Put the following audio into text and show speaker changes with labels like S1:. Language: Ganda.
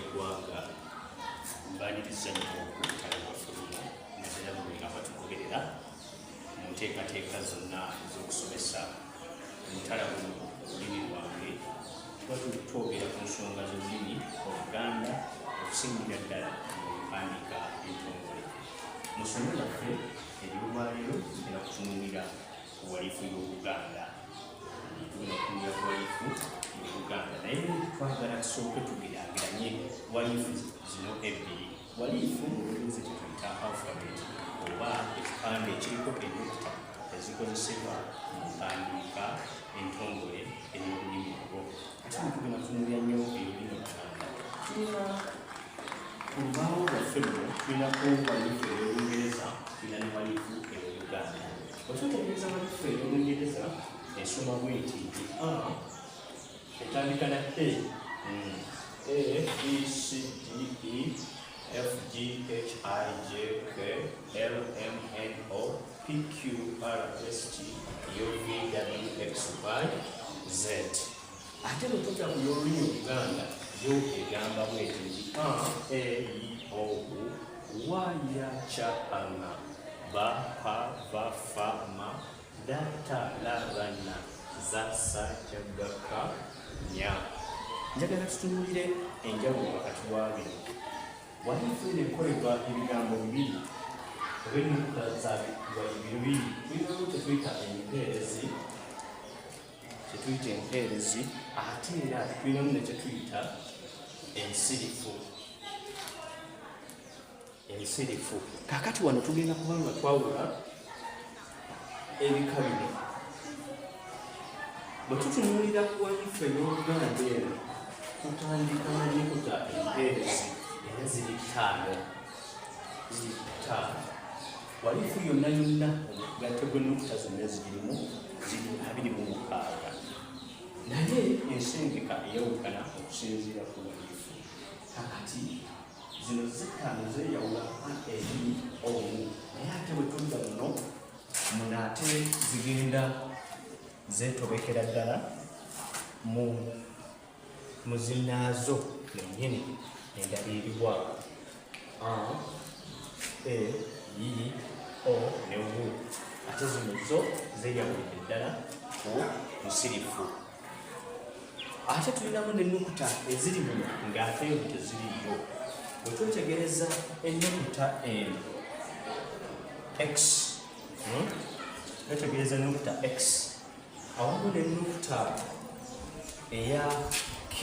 S1: Bw'eggwanga, mbaniriza nnyo ku butale bwaffe buno, naddala mmwe abatugoberera mu nteekateeka zonna ez'okusomesa omutala guno olulimi lwange. Tuba twogera ku nsonga z'olulimi Oluganda, okusingira ddala mu mpandiika entongole. Mu ssomo lyaffe ery'olwaleero tugenda kutunuulira ku walifu y'Oluganda. Tugenda kutunuulira ku walifu y'Oluganda, naye twagala tusooke tugeraageranye walifu zino ebbiri. Walifu mu Lungereza kyetuyita alphabet, oba ekipande ekiriko ennukuta ezikozesebwa mu mpandiika entongole ey'olulimi olwo. Kati no tugenda kutunuulira nnyo ey'olulimi Oluganda. Tulina ku lubaawo lwaffe luno, tulinako walifu ey'Olungereza, tulina ne walifu ey'Oluganda. Bwetwetegereza walifu ey'Olungereza, esoma bweti nti a etandika na A, A B C D E F G H I J K L M N O P Q R S T U V W X Y Z. Ate bwe tudda ku y'olulimi Oluganda, yo egamba bweti nti a, e, i, o, u, wa, ya, ca, a, ŋa, ba, pa, va, fa, ma, da, ta, la, ra, na, za, sa, ja, ga, ka, nya. Njagala tutunuulire enjawulo wakati wa bino. Walifu eno ekolebwa ebigambo bibiri oba ennukuta za bibiri. Tulinamu kyetuyita empeerezi, kyetuyita empeerezi, ate era tulinamu ne kyetuyita ensirifu, ensirifu. Kaakati wano tugenda kuba nga twawula ebika bino. Bwe tutunuulira walifu ey'Oluganda eno, tutandika na nnyukuta empeerezi, era ziri ttaano, ziri ttaano. Walifu yonna yonna, omugatte gw'ennukuta zonna ezigirimu ziri 26, naye ensengeka eyawukana okusinziira ku walifu. Kakati zino zittaano zeeyawula a, e, i, o, u, naye ate bwe tudda muno muno, ate zigenda zeetobekera ddala mu zinaazo mennyini. Endala eriwa? A, e, i, o ne u, ate zino zo zeeyawulidde ddala ku nsirifu. Ate tulinamu n'ennukuta eziri muno ng'ate ezo teziriiyo. Bwe twetegereza ennukuta eno x, Twetegereza ennukuta x awamu n'ennukuta eya q.